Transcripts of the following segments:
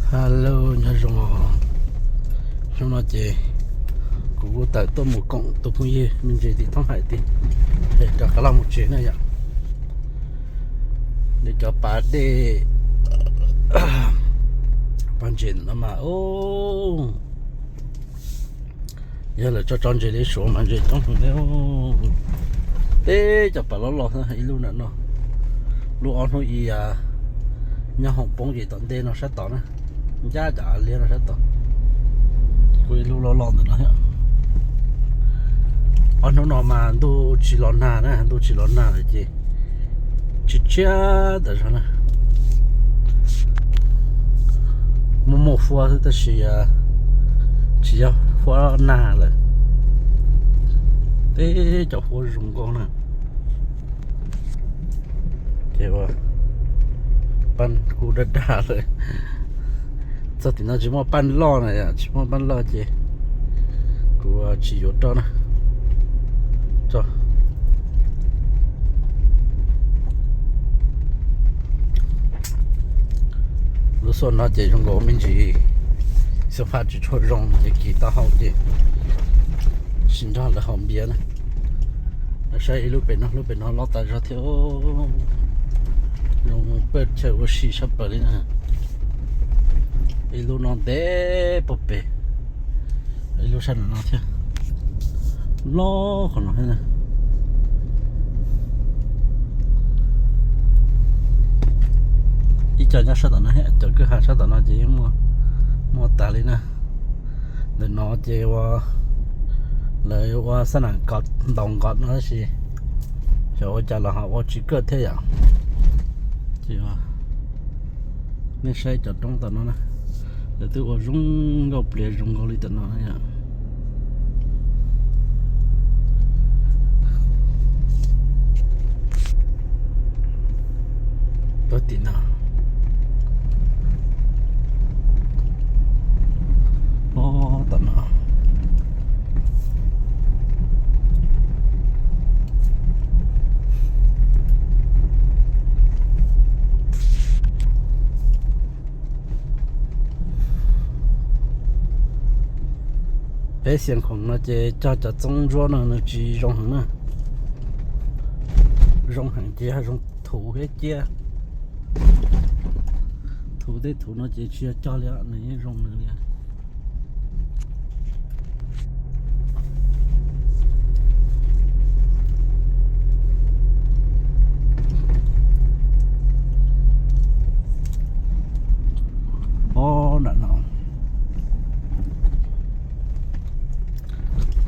Hello, nyob zoo os. Hnub no ces kuv kuj tawm tuaj mus koom tus phooj ywg me ntsis tim Thoob Haim tid, es rov qab los mus tsev na yom. Nws cov pas dej, pas ntses no mas, yog lawv tso tso ntses li Suav mas ntses coob heev li. Teb cov pas loj loj ib lub ntawm no, lub ob hnub ib nyob hoom poob ces tom ntej no sab tod na, ncaj cov av liab no sab tod. Kuj ib lub loj loj ntawm no thiab. Ob hnub no mas ntuj tsis los nag na, ntuj tsis los nag lawm ces tshiab tshiab ntawm zog na. Muaj muaj huab xwb tab sis tsis yog huab nag lawm. Teb cov huab zoo nkauj na. Ces ua paj kuj daj daj lawm. Txog tim no tsis muaj paj loj na, tsis muaj paj loj ces kuv tsis yuav rau na. Lub xuaj no ces zoo nkaus me ntsis xab phaj tsis tshua zoo ces kis taub hau ces tsis nrog lawv haus npias na. Saib ib lub pem no, lub pem no loj tas zog thiab. Zoo paj chaw ua si sab plaws li na. Ib lub no ntev puag pem, ib lub sab nraum no thiab, loj qhov no thiab. Ib co nyob sab tom no thiab, cov kwj ha sab tom no ces yeej muaj tas li na. Ntawm no ces ua, lawv ua xab nam ntaus nkaus no tab sis xyov ua cas los ho ua tsis kawg thiab yom. Ces nej saib cov roob tom no na, lawv twb ua zoo nkauj plias zoo nkaus li tom no yom. Puag tim no, o, tom no. Peb Xiav Khoom no ces cog cov txoob ntsuab no nws tsis zoo heev na. Zoo heev ces yog zoo thuv thiab ciab. Thuv tej thuv no ces tsis yog cog li, nws yeej zoo nws li. O, nram no.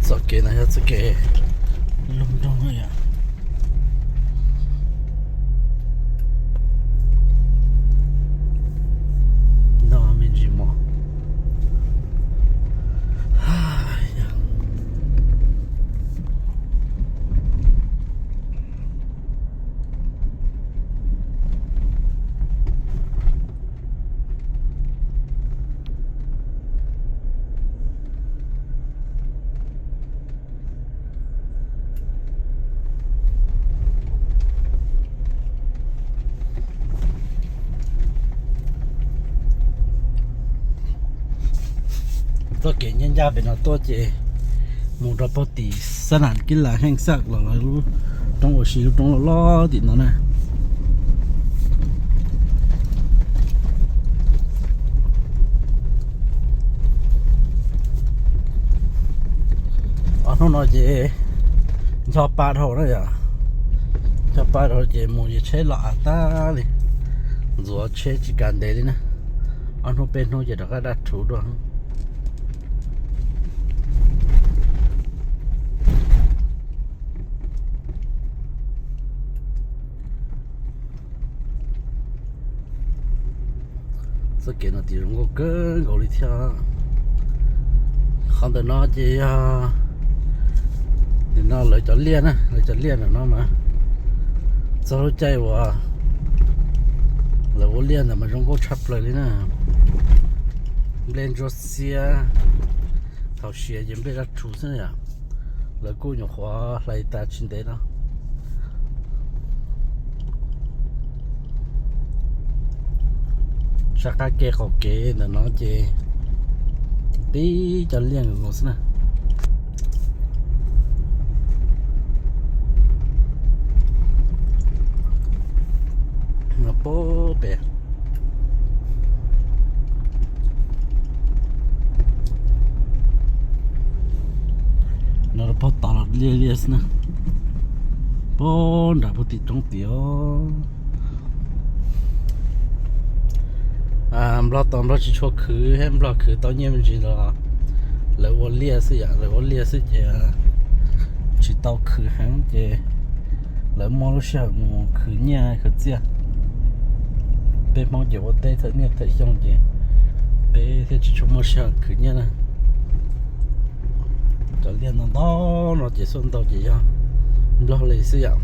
Txoj kev no yog txoj kev lub nroog yom. No me ntsis mos. Txoj kev ncaj ncaj pem no tuaj ces mus rau puag tim xab nam kib las heej xaj los lawv lub roob ua si, lub roob loj loj tim no na. Ob hnub no ces ncho pa dhau na yom, ncho pa dhau ces mus ces tsheb los av tag li, ntxuav tsheb tsis kam ntev li na. Ob hnub peb hnub ces rov qab daj rhuv dua. Txoj kev no tim zoo nkauj kawg nkaus li thiab. Qhov ntawm no ces yog nim no lawv cov liaj na, lawv cov liaj ntawm no mas txog lub caij uas lawv ua liaj ntawd mas zoo nkauj tshaj plaws li na. Nplej ntsuab xiab, thaum siav ces nplej daj rhuv xwb yom. Lawv kuj nyuam qhuav hlais tas tsis ntev no. Sab qab ke qaum kev ntawm no ces tib cov liaj nkaus xwb na. Pem no pog tod los liaj liaj xwb na. Pog nram pug tim roob tid os. Nplog tau, Nplog tsis tshua khwv, Nplog khwv tau nyiaj me ntsis los lawv ua liaj xwb yom, lawv ua liaj xwb ces tsis tau khwv heev ces lawv muaj lub sij hawm mus khwv nyiaj khwv txiaj. Peb Hmoob ces ua teb thawm niaj thawm xyoo ces peb thiaj tsis tshua muaj sij hawm khwv nyiaj na. Cov liaj ntau ntau no ces xuaj ntau ces yog Nplog li xwb yom.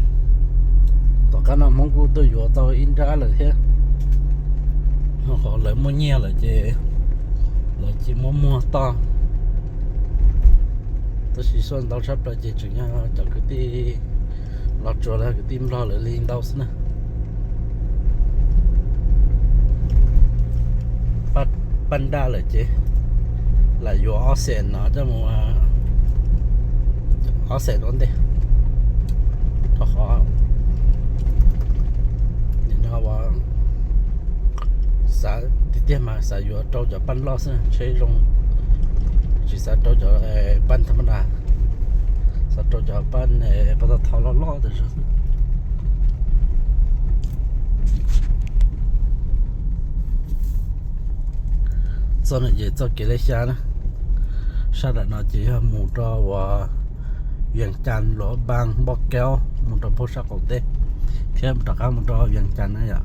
Tom qab no Hmoob kuj tuaj yuav tau ib nrab lawm thiab, qhov lawv muaj nyiaj lawm ces lawv cia muab muag toj. Tab sis xuaj ntau tshaj plaws ces tseem yog cov kwv tij Los Tsuas los kwv tij Nplog lawv li ntau xwb na. Paj daj lawm ces lam yuav ob xees no coj mus, ob xees ua ntej, rau qhov nim no xav tiag tiag mas xav yuav rau cov paj loj xwb, tsheb zoo, tsis xav rau cov paj tham ma das, xav rau cov paj, paj tau thau loj loj tas zog. Txoj no ces txoj kev lej xya na. Sab nram no ces yog mus rau uas Vias Cas, Luam Npas, Npoj Kaub, mus rau pem sab qaum teb thiab rov qab mus rau Vias Cas na yom.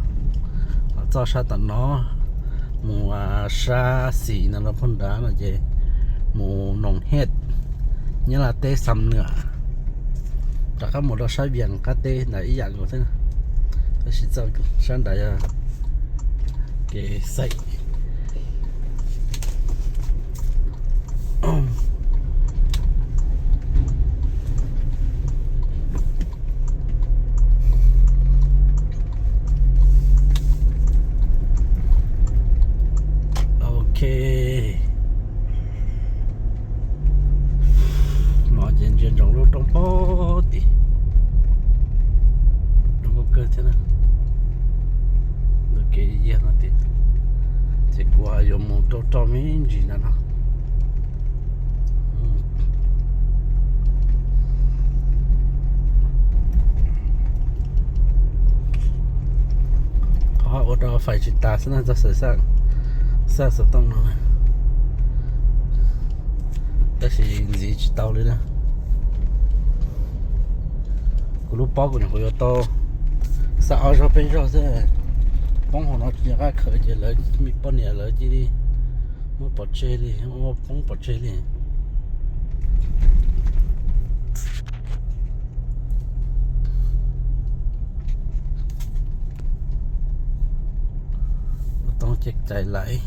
Ho txoj sab tom no mus sab xis no rau pem nrad no ces mus Noos Hej, Nyab Laj teb Xam Nuam, rov qab mus rau sab Vias qab teb ntawd ib yam nkaus thiab. Tab sis txoj sab nrad yog kev xaim. Ok. No ces ntsia ntsoov lub roob pem tim, roob nkauj kawg thiab na. Ntawm kev yag no tim, ces kuv yuav mus rau rau me ntsis ntawm no. Qhov ua rau fais tsis tas xwb na, txoj xav xaj xov tooj no, tab sis ntxiv tsis tau li na. Kuv lub pob kuv nyuam qhuav yuav tau xaj ob zaug peb zaug xwb, poob hauv no tsis nco qab khaws ces lawv me poj niam lawv cia li muab pov tseg li, muab poob pov tseg li. Ua tau ces cais laiv.